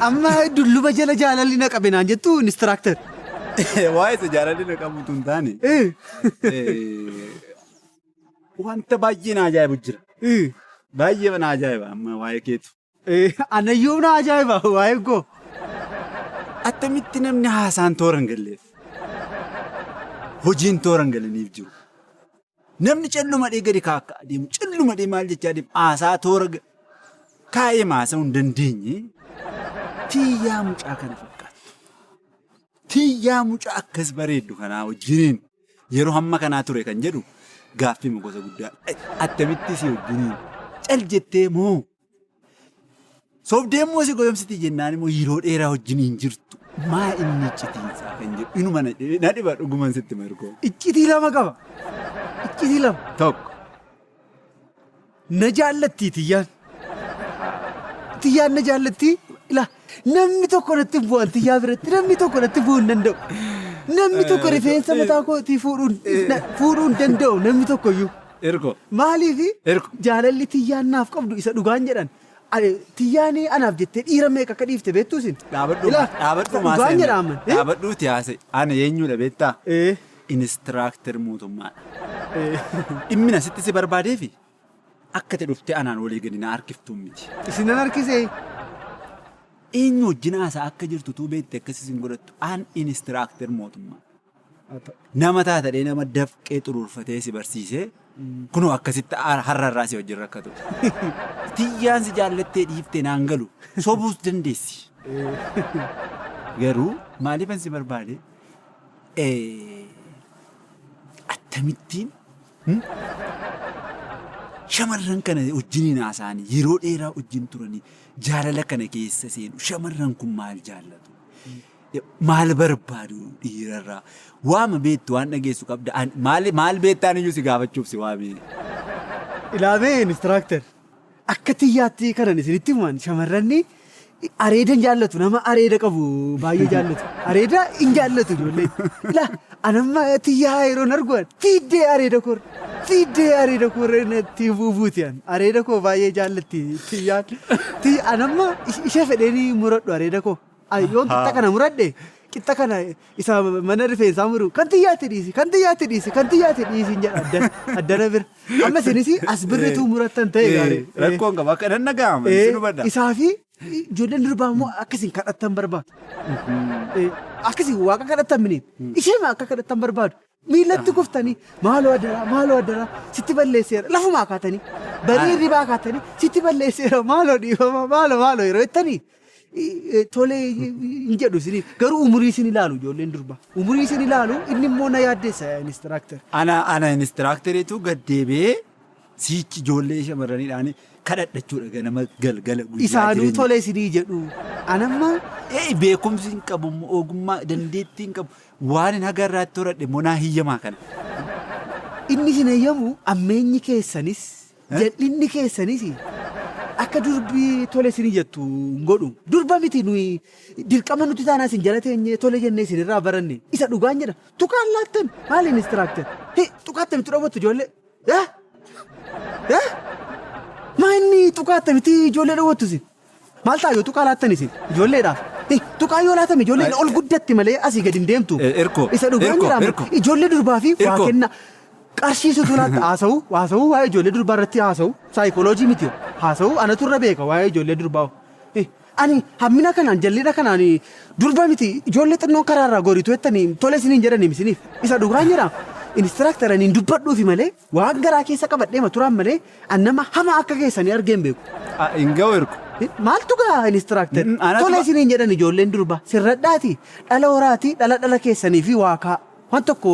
Amma dulluma jala jaalalli na qabe naan jettu instructor. Waa'ee isa jaalalli na qabutu hin taane. Wanta baay'ee na ajaa'ibu jira. Baay'ee na ajaa'iba amma waa'ee keetu. Anayyuu na ajaa'iba waa'ee koo. Attamitti namni haasaan toora hin galleef? Hojiin toora hin galaniif jiru. Namni callumadhee gadi kaakka adeemu callumadhee maal jechaa adeemu haasaa toora kaa'ee haasa'uu hin dandeenye tiyyaa mucaa kana fakkaattu. Tiyyaa mucaa akkas bareeddu kanaa wajjiniin yeroo hamma kanaa ture kan jedhu gaaffii gosa guddaa. Attamitti si wajjiniin cal jettee moo sobdee immoo si goyomsiti jennaan immoo yeroo dheeraa wajjiniin jirtu maa inni iccitiinsaa kan jedhu inuma na dhiba dhuguman sitti margoo. Iccitii lama qaba. Iccitii lama. Tokko. Na jaallattii tiyyaan. Tiyyaan na jaallattii. Ilaa namni tokko natti hin bu'an tiyyaa biratti namni tokko natti bu'uu hin danda'u. Namni tokko rifeensa mataa kootii fuudhuu hin danda'u namni tokko iyyuu. Ergo. Maaliif Ergo. jaalalli tiyyaan naaf qabdu isa dhugaan jedhan. Tiyyaan anaaf jettee dhiira meeqa akka dhiifte beektuu isin? Dhaabadhu dhaabadhu Dhugaan jedha amman. Dhaabadhuuti haasa'e. Ana eenyudha beektaa? Instructor mootummaadha. Dhimmi asitti si barbaadeefi akka ta'e dhuftee anaan walii gadi na harkiftuun miti. Isin nan harkisee? Eenyu wajjin haasaa akka jirtu tuu beekte akkas isin godhattu an instructor mootummaa. Nama taatadhee nama dafqee xuruurfatee si barsiisee kunoo akkasitti har'a irraa si wajjin rakkatu. Tiyyaan si jaallattee dhiiftee naan galu sobuus dandeessi. Garuu maaliifan si barbaade akkamittiin shamarran kana wajjiniin haasa'anii yeroo dheeraa wajjin turanii jaalala kana keessa seenu shamarran kun maal jaallatu? Maal barbaadu dhiirarraa? Waama beektu waan dhageessu qabda. Maal maal beektaan iyyuu si gaafachuuf si waame. Ilaamee instructor akka tiyyaatti kanan isinitti himan shamarranni areeda hin jaallatu nama areeda qabu baay'ee jaallatu areeda hin jaallatu ijoolleen. Ilaa anamma tiyyaa yeroon argu fiiddee areeda koor fiiddee areeda koor natti buubuuti an areeda koo baay'ee jaallatti tiyyaan. Anamma ishee fedheenii muradhu areeda koo. Yoon qixxa kana muradhe qixxa kana isa mana rifeensaa muru kan xiyyaatti dhiisi kan xiyyaatti dhiisi kan xiyyaatti dhiisi hin jedha addana addana bira. Amma isinis as birrituu murattan ta'e gaarii. Rakkoon qaba akka nan dhaga'ama isin hubadha. Isaa fi ijoolleen durbaa immoo akkasiin kadhattan barbaadu. Akkasiin waaqa kadhattan miniin ishee akka kadhattan barbaadu. Miilatti kuftanii maaloo adaraa maaloo adaraa sitti balleesseera lafumaa kaatanii barii ribaa kaatanii sitti balleesseera maaloo dhiifama maaloo maaloo yeroo jettanii tolee hin jedhu isiniif garuu umurii isin ilaalu ijoolleen durbaa umurii isin ilaalu inni immoo na yaaddeessa instructor. Ana instructoriitu gad deebi'ee siichi ijoollee shamarraniidhaan kadhadhachuudha ganama galgala guyyaa Isaanuu jireenya. Tolee isinii jedhu anamma. Beekumsi hin qabu ogummaa dandeettii hin qabu waan hin haga irraatti horadhe immoo naa hiyyamaa kana. Inni isin eeyyamu ammeenyi keessanis jal'inni keessanis akka durbi tole isinii jettu hin godhu. Durba miti nuyi dirqama nuti taanaa isin jala teenyee tole jennee isin irraa baranne. Isa dhugaan jedha. Tuqaan laattan maali instructor? Hi tuqaa attamitti dhowwattu ijoollee? Eh? Eh? Maa inni tuqaa attamitti ijoollee dhowwattu isin? Maal ta'a yoo tuqaa laattan isin ijoolleedhaaf? Hi tuqaa yoo laatame ijoolleen ol guddatti malee asii gadi hin deemtu. Erko, Isa dhugaan Erko, jedhama. Erko. Ijoollee durbaa fi waa Erko. kenna. Qarshii situ laatta haasa'u haasa'u waa'ee ijoollee durbaa irratti haasa'u saayikooloojii miti haasa'u anatu irra beeka waa'ee ijoollee durbaa. Ani hammina kanaan jallina kanaan durba miti ijoollee xinnoon karaa irraa goritu jettanii tole isiniin jedhanii isiniif isa dhugaan jedha. Instructor ani hin dubbadhuufi malee waan garaa keessa qabadhee turaan malee an nama hama akka keessanii argee hin beeku. Hin ga'u Erko. Maaltu gaa instructor? Anatu Tole isiniin jedhan ijoolleen durba sirradhaati dhala horaati dhala dhala keessanii fi waakaa. Waan tokko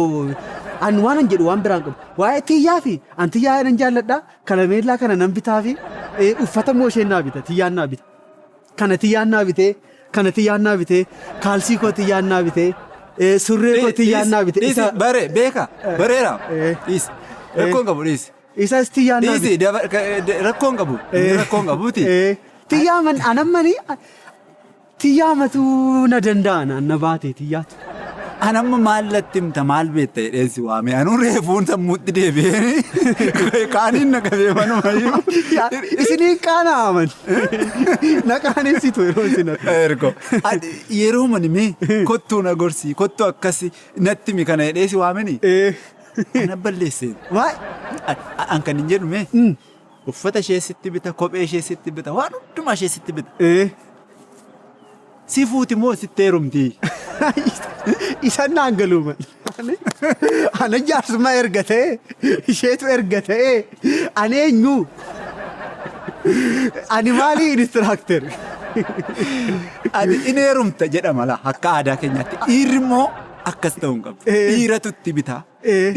an waan an jedhu waan biraan qabu. Waa'ee tiyyaa fi an tiyyaa nan jaalladha. Kalameellaa kana nan bitaa fi uffata immoo isheen naa bita tiyyaan naa bita. Kana tiyyaan naa bitee kana tiyyaan naa bitee kaalsii koo tiyyaan naa bitee surree koo tiyyaan naa bitee. Dhiisi bare beeka bareera dhiisi rakkoon qabu dhiisi. Isas tiyyaan naa Dhiisi rakkoon qabu inni rakkoon qabuuti. Tiyyaa man anammani tiyyaa matu na danda'a naan na baate tiyyaatu. An amma maal natti himta maal beekta jedheen si waame. Anuu reefuun sammuutti deebi'een kaaniin na qabee manumayyuu. Isiniin qaana'aman. Na qaanessitu yeroo isin argu. Ergo. Yeroo mani mee kottuu na gorsi kottuu akkasi natti himi kana jedhee si waameni. Ana balleesseen. Waay. An kan hin jedhu mee uffata ishee sitti bita kophee ishee sitti bita waan hundumaa ishee sitti bita. Si fuuti moo sitti heerumti? Isan naan galuu man. Ana jaarsummaa erga ta'e isheetu erga ta'e ani eenyu? Ani maali instructor? Ati in heerumta jedhama laa akka aadaa keenyaatti. Dhiirri immoo akkas ta'uu hin qabu. Dhiiratu itti bitaa.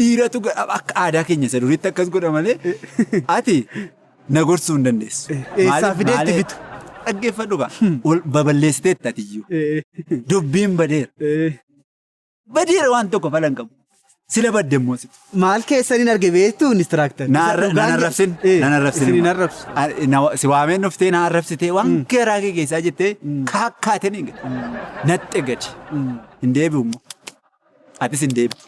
Dhiiratu akka aadaa keenya isa duriitti akkas godha malee ati na gorsuu hin dandeessu. Eessaa fidee itti bitu? Dhaggeeffadhu gaa. Ol baballeessiteetta ati iyyuu. Dubbiin badeera. Badeera waan tokko fala hin qabu. Sila badde immoo situ. Maal keessaniin arge beektuu instructor? Nan arrabsin. Nan arrabsin. Isin hin arrabsu. Si waameen dhuftee na arrabsitee waan garaa kee keessaa jettee kaakkaatee ni gadi. Naxxe gadi. Hin deebi'u immoo. Atis hin deebi'u.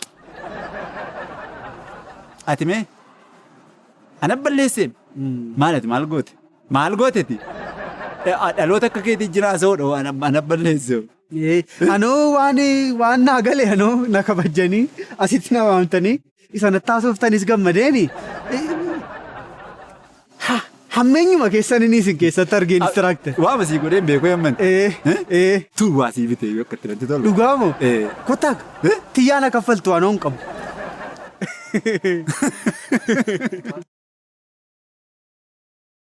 Ati mee ana balleessee maal ati maal goote? Maal gooteti? Dhaloota akka keetii jira haasa'uudha ana balleessee. Anoo waan waan naa gale anoo na kabajjanii asitti na waamtanii isa natti haasoftanis gammadeeni. Hammeenyuma keessan inni isin keessatti argee instructor. Waa masii godheen beekuu yamman. Tuu waa sii bitee yoo akka itti natti tolu. Dhugaamoo? Kottaa tiyyaan kaffaltu anoo hin qabu.